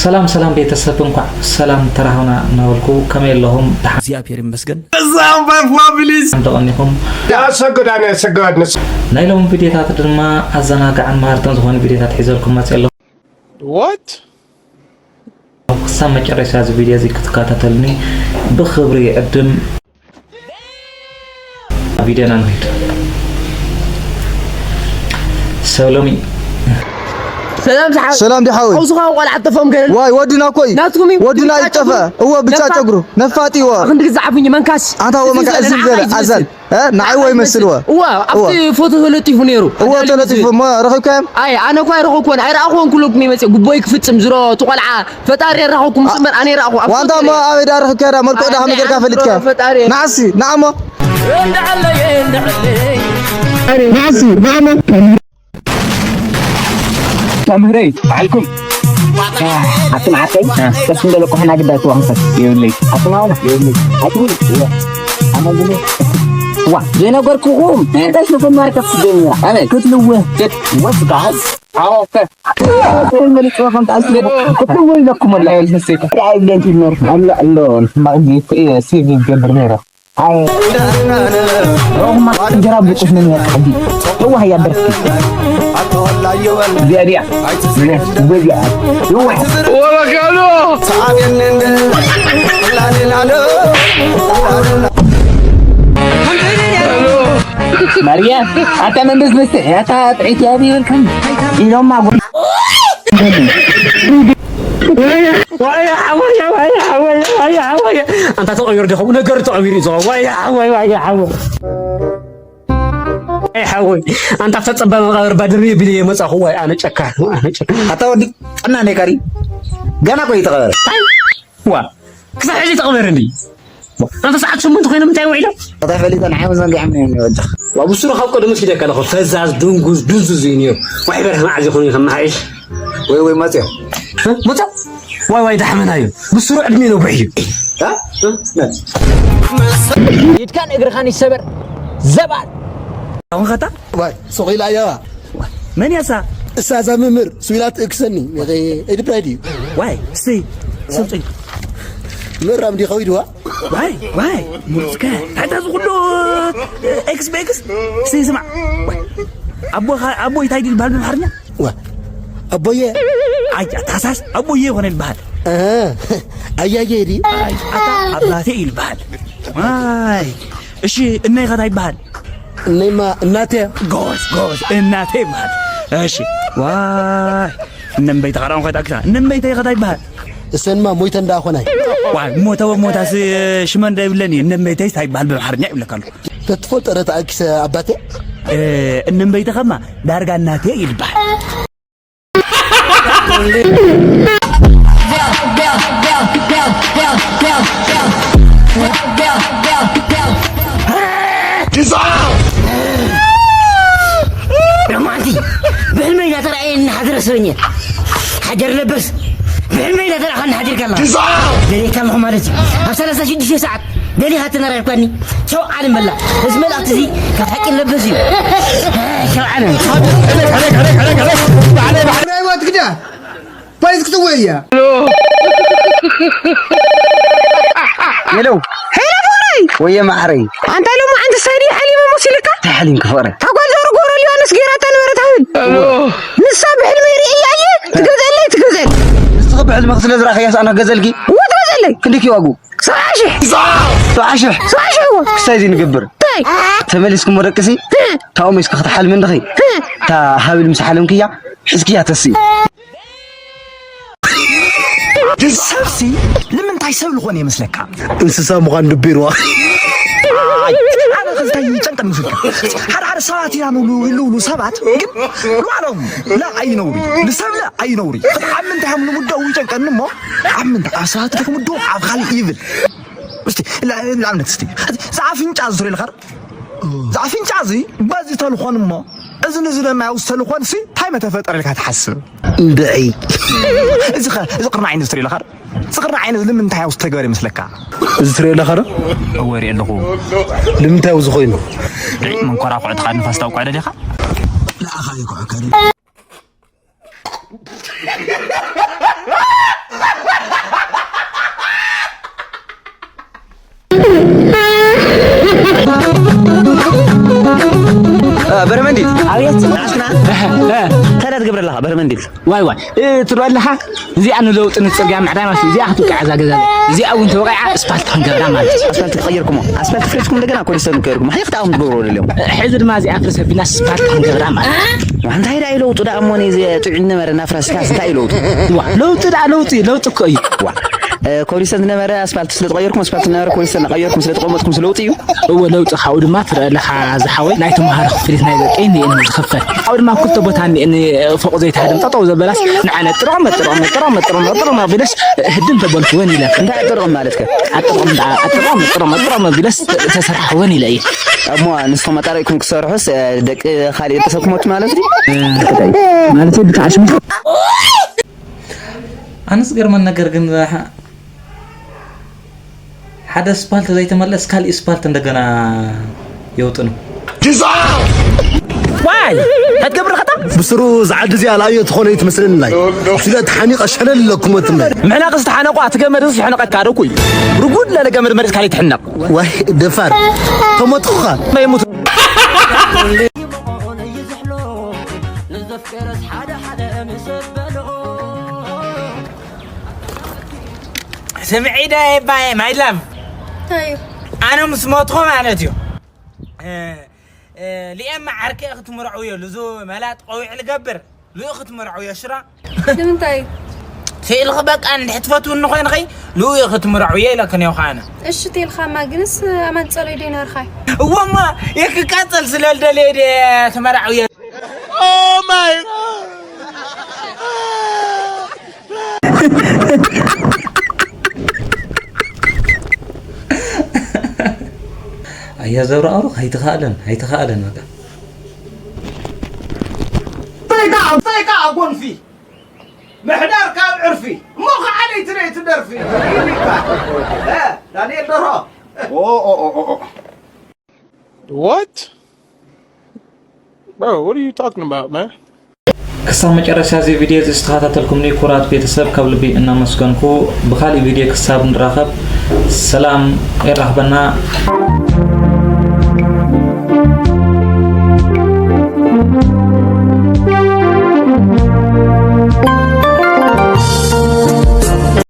ሰላም ሰላም ቤተሰብ፣ እንኳዕ ሰላም ተራኸብና እናበልኩ፣ ከመይ ኣለኹም? ደሓን እግዚኣብሔር ይመስገን። እዛ እምባ ፋሚሊስ ደቐኒኹም? ያሰግዳን ያሰግዳን። ናይ ሎሚ ቪዲዮታት ድማ ኣዘናጋዕን መሃርትን ዝኾኑ ቪዲዮታት ሒዘልኩም መፅእ ኣለኹ። What? ክሳብ መጨረሻ እዚ ቪዲዮ እዚ ክትከታተሉኒ ብኽብሪ ይዕድም። ቪድዮና ንኺድ። ሰሎሚ። ሰላም ዝሓ-፣ ሰላም ዲሓዊ። ኣውስኻ ቆልዓ ጠፍኦም ገለ። ዋይ፣ ወድና እኮ እዩ። ናትኩም እዩ። ወድና ብጫ ይጠፈ። ጨጉሩ። እወ፣ ብጫ ነፋ-፣ ጨጉሩ። ነፋጥ እወ። ክንዲ ግዛዓፉኝ መንካስ። ኣንታ እወ እዚ መንካ-፣ ዝበለ እዚ ዝበለ ንዓይ ኣዘል። ዝመስል። እ፣ ንዓይ እወ ይመስል እወ። እወ፣ ኣብቲ እወ። ፎቶ ተለጢፉ ነይሩ። እወ፣ ኣዳሊሉ ተለጢፉ ዝብል። እሞ ረኺብካዮም? ኣይ፣ ኣነ እኮ ኣይረኸብኩዎን። ኣይረኣኹዎን ኩለኩም ይመጽእ። ጉቦይ ክፍጽም ዝሮ፣ እቲ ቆልዓ ፈጣሪ የራኸብኩም እምበር ኣነ ይረኣኹ። ኣብ ዋንታ ፎቶ እሞ የለን። ኣበይ ደኣ ረኺብካዮ ደኣ? መልክዑ ደኣ ኣይ፣ ከመይ ጌርካ ኣይ፣ ፈሊጥካዮ? ፈጣሪ። ንዓሲ፣ ንዓሞ። እንዳዓለየ፣ እንዳዓለየ። ንዓሲ፣ ንዓሞ። መምህረይ፣ በዓልኩም። ኣቲ መዓርከይ፣ ደስ እንደለኩ ሕና ግዳይ ትዋንፈት። ይብለይ። ኣቲ ማውላ፣ ይብለይ። ኣቲ ውል፣ ይብለይ። ኣመ ብሉ። ዋ፣ ዘይነገርኩኹም። እንታይ ሽፉን ማርከት ትጀምራ? ኣበይ? ክትልወ። ወስ ጋዝ። ኣዎ፣ ከ-፣ ክትልወ ኢለኩም ኣላ። ኣይ፣ ለንቲ ነር። ኣላ፣ ኣሎ፣ ማግኘት፣ እ፣ ሲቪ ገብር ነይራ። ኣይ፣ ሮማ እንጀራ ብቁስ ነው የሚያውቅ እንጂ። የዋህ ያደርግ። ዚያዲያ። ዚያዲያ። የዋህ። ወበካሎ። ማርያ፣ ኣታ መንደስ መስተ፣ ኣታ ጥዒት ያቢ ይበልካኒ። ኢሎማ ጎ-፣ ኣንታ ተቐቢሩ ዲኹም? ነገር ተቐቢሩ እዩ ዝኸውን። ዋይ ሓወይ፣ ዋይ ሓወይ። ኣይ ሓወይ፣ ኣንታ ኣብታ ጸባብ መቓብር ባድሪ ቢለ እየ መጻኹ። ዋይ ኣነ ጨካን፣ ኣነ ጨካን። ኣታ ወዲ ጥዕና እንዴ ካሪ? ገና እኮ ይተቐበረ። ኣይ፣ ዋ፣ ክሳብ ሕጂ ተቐበረ እንዲ። ኣንታ ሰዓት ሸሞንተ ኮይኖም እንታይ ውዒሎም? ኣታ ፈሊጠ ንዓይ መዘንጊዖም እዮም ይወድኽ። ዋ፣ ብሱሩ ካብ ቀደሙ ሲደካ ኣለኹ። ፈዛዝ፣ ድንጉዝ፣ ድንዙዝ እዩ ነይሩ። ዋይ በርህ መዓዝ ይኾኑ ከመሓይሽ? ወይ፣ ወይ መጽዮ። እ? መጽዮ? ዋይ፣ ዋይ ዳሕመና እዩ። ብሱሩ ዕድሜ ነዊሕ እዩ። እ? እ? ነ- ኢድካን እግርኻን ይሰበር። ዘባል። ኣሁን ኸታ? ዋይ፣ ሱቕ ኢላ እያ። መን እያ እሳ? እሳ እዛ መምህር፣ ስዊላት እክሰኒ። ኤዲ ፕራይድ እዩ። ዋይ፣ እስቲ፣ ስምጡኝ። ምራም ዲኻ ኢድዋ? ዋይ፣ ዋይ፣ ሙሉጽከ፣ እንታይ እዚ ኩሉ ኤክስ ብኤክስ? እስቲ ስማዕ፣ ዋይ፣ ኣቦኻ፣ ኣቦይ እንታይ ድዩ ዝበሃል ብኣምሓርኛ? ዋ፣ ኣቦየ። ኣይ፣ ኣታ ሳስ፣ ኣቦየ ይኾነ ይበሃል። ኣሃ፣ ኣያየ ድዩ? ኣይ፣ ኣታ ኣባቴ እዩ ዝበሃል። ዋይ፣ እሺ፣ እነይ ኸ እንታይ ይበሃል? እነይማ እናተ። ጎበዝ፣ ጎበዝ፣ እናተ ይበሃል። እሺ፣ ዋይ፣ እነምበይተኻ ደኣ እንታይ ኣክሳ? እነምበይተይ ኸ እንታይ ይበሃል? እሰንማ ሞይተን ደኣ ኾናይ። ዋይ፣ ሞተ ወሞታስ ሽመን ዶ ይብለን እዩ? እነምበይተይስ እንታይ ይበሃል ብኣምሓርኛ ይብለካ ኣሎ። ተትፈልጦ ዶ ተኣኪሰ ኣባቴ? እ፣ እነምበይተኸማ ዳርጋ እናተ ይበሃል። ሮማንቲ ብሕልመይ እናተረኣየ እናሓደረ ሰበኘ ሓጀር ለበስ ብሕልመይ እናተረኣኻ እናሓዲርካ ኣለኻ። ደልየካ ኣለኹ ማለት እዩ። ኣብ ሰላሳ ሽዱሽተ ሰዓት ደሊኻ ተነራርኳኒ። ሸው ዓለም በላ። እዚ መልእኽቲ እዚ ካብ ሓቂ ለበስ እዩ። ሸው ዓለም። ናይ ህይወት ግዳ ፖሊስ ክትጽውዕ እያ። ሄሎ። ሄሎ ፍቕረይ። ወየ ማዕረይ። ኣንታ ሎማዓንቲ ሳይዲ ሓሊመ መሲልካ? እንታይ ሓሊምኪ ፍቕረይ? እታ ጓል ዞሮ ጎረል ዮሃንስ ገይራታ ነበረት ሃብል። ሄሎ። ንሳ ብሕልመይ ርእየያ እየ። ትገዝአለይ፣ ትገዝአለይ። ንስኺ ብሕልምኺ ስለ ዝረኣኽያስ ኣነ ክገዘልኪ? እወ ትገዝአለይ። ክንደይኪ ዋግኡ? ሰብዓ ሽሕ። ሰብዓ ሽሕ? ሰብዓ ሽሕ እወ። ክሳይ እዚ ንገብር። እንታይ? ተመሊስኩም ደቅሲ? እ። ታኦም እስኪ ክትሓልሚ እንድኺ? እ። እታ ሃብል ምስ ሓለምክያ፣ ሕዝክያ ተሲ። ሰብሲ ንምንታይ ሰብ ዝኾነ ይመስለካ? እንስሳ ምዃን ድቢርዋ። ኣይ፣ ኣነ እንታይ ይጨንቀን ምስልካ? ሓደ ሓደ ሰባት ኢና ንብሉ፣ ይብሉ ሰባት፣ ግን ባዕሎም ላ ኣይነውሪ፣ ንሰብ ላ ኣይነውሪ። ኣብ ምንታይ እዮም ንምደቡ ይጨንቀኒ እሞ፣ ኣብ ምንታይ ኣብ ሰባት ዶ ክምደቡ፣ ኣብ ካልእ ይብል። እስቲ፣ ላ-፣ ንኣብነት እስቲ፣ እዚ ኣፍንጫ ዝስሪ ኢልካ ዶ? እዚ ኣፍንጫ እዚ በዚ ተልኾን እሞ፣ እዚ ንዚ ነናይ ውስጥ ተልኾን ሲ፣ እንታይ መተፈጠረ ኢልካ ትሓስብ? እንድዒ። እዚ ኸ፣ እዚ ቅርናዕ ኢንዱስትሪ ኢልካ ዶ? እዚ ቅርናዕ ኢንዱስትሪ ንምንታይ ውስጥ ተገበረ ይመስለካ? እዚ ትሪኦ ኣለኻ ዶ? እወ፣ ሪኦ ኣለኹ። ንምንታይ ኣብዚ ኮይኑ? እንድዒ፣ መንኮራኹዕትኻ ንፋስ ታውቋ ዶ ዲኻ? ንኣኻ ይኩዕካ ዶ? እንታይ ትገብር ኣለኻ በርመንዲል? ዋይ ዋይ፣ እ፣ ትርኢ ኣለኻ? እዚኣ ንለውጢ ንፅርግያ ምዕራይ ማለት እዩ። እዚኣ ክትውቅዕ እዛ ገዛ እዚኣ። እዚኣ እውን ተወቂዓ ኣስፓልት ክንገብራ ማለት እዩ። ኣስፓልት ክቐይርኩሞ? ኣስፓልት ፍሪስኩም እንደገና ኮሊስተን ክቀይርኩም። ሕይ ክትኣኹም ትገብሩ ደልዮም። ሕዚ ድማ እዚኣ ፍርስ ኣቢልና ኣስፓልት ክንገብራ ማለት እዩ። እንታይ ደኣ እዩ ለውጡ ደኣ እሞ ነዚ ጥዑይ ነበረ እናፍረስካስ እንታይ እዩ ለውጡ? ዋ፣ ለውጢ ደኣ ለውጢ፣ ለውጢ እኮ እዩ። ዋ፣ እ፣ ኮሊስተን ዝነበረ ኣስፓልት ስለ ተቐየርኩም፣ ኣስፓልት ዝነበረ ኮሊስተን እናቐየርኩም ስለ ተቐመጥኩም ለውጢ እዩ። እወ፣ ለውጢ ካብኡ ድማ ትረአ ኣለኻ ዝሓወይ፣ ናይ ተምሃሮ ክፍሊት ናይ ደቀይ እኒኤኒ ዝኽፈል። ካብኡ ድማ ኣብ ክልተ ቦታ እኒኤኒ ፎቕ ዘይትሃድም ጠጠው ዘበላስ ንዓነ ጥርቕመ፣ ጥርቕመ፣ ጥርቕመ፣ ጥርቕመ፣ ጥርቕመ ቢለስ ህድም ተበልኩወን ኢለ። እንታይ ኣጥርቕም ማለት ከ? ኣጥርቕም፣ ኣጥርቕም፣ ጥርቕመ፣ ጥርቕመ ቢለስ ተሰርሕወን ኢለ እየ። እሞ ንስኹም ኣጣሪቕኩም ክሰርሑስ፣ እ፣ ደቂ ካሊእ ደቂ ሰብ ክመቱ ማለት ድዩ? እ፣ ማለት ብጣዕሚ ኣነስ ገርመን ነገር ግን፣ ሓ-፣ ሓደ ስፓልት ዘይተመለስ ካሊእ ስፓልት እንደገና የውጥኑ። ዋይ! እንታይ ትገብር ኸታ? ብስሩ ዝዓዲ እዚኣ ለኣዮ ትኾነ እዩ ትመስለኒ ላይ። ስለ ተሓኒቐ ሸለል ኢለኩም እትምበል። ምሕናቕ ዝተሓነቑ ኣቲ ገመድ እዚ ይሕነቐካ ዶ ኩይ? ርጉድ ለለ ገመድ መሬት ካልእ ትሕነቕ። ዋይ ደፋር። ተሞትኹኻ። ይሙት። ስምዒ ዶ ይባየ ማይ ላቭ እንታይ እዩ? ኣነ ምስ ሞትኹ ማለት እዩ። እ፣ እ፣ ሊኤማ ዓርከ ክትምርዕው የሉ። እዚ መላጥ ቆዊዕ ልገብር። ልኡ ክትምርዕው የሽራ። ንምንታይ? ስኢልኺ በቃ እንድሕር ትፈትውኒ ኮይንኺ ልኡ ክትምርዕው እየ ኢለክን እየ ኸኣነ። እሺ፣ ተልኻማ ግንስ ኣማን ጸሎይ ዶ ይነርኻይ? እወማ፣ የክቃጸል ስለ ልደልየ ድየ ትመርዕው እየ። Oh my God! ኣያ ዘብረ ኣሩኽ ኣይተኻእለን፣ ኣይተኻእለን በቃ። ጠይቃ፣ ጠይቃ ኣጎንፊ። ምሕዳር ካብ ዕርፊ። እሞ ኸዓ ለይቲ ለይቲ ደርፊ። እ፣ ዳንኤል ደርሆ። ኦ፣ ኦ፣ ኦ፣ ኦ፣ ኦ። What? Bro, what are you talking about, man? ክሳብ መጨረሻ እዚ ቪድዮ እዚ ዝተኸታተልኩምኒ ክቡራት ቤተሰብ ካብ ልቢ እናመስገንኩ፣ ብኻሊእ ቪድዮ ክሳብ ንራኸብ ሰላም የራኽበና።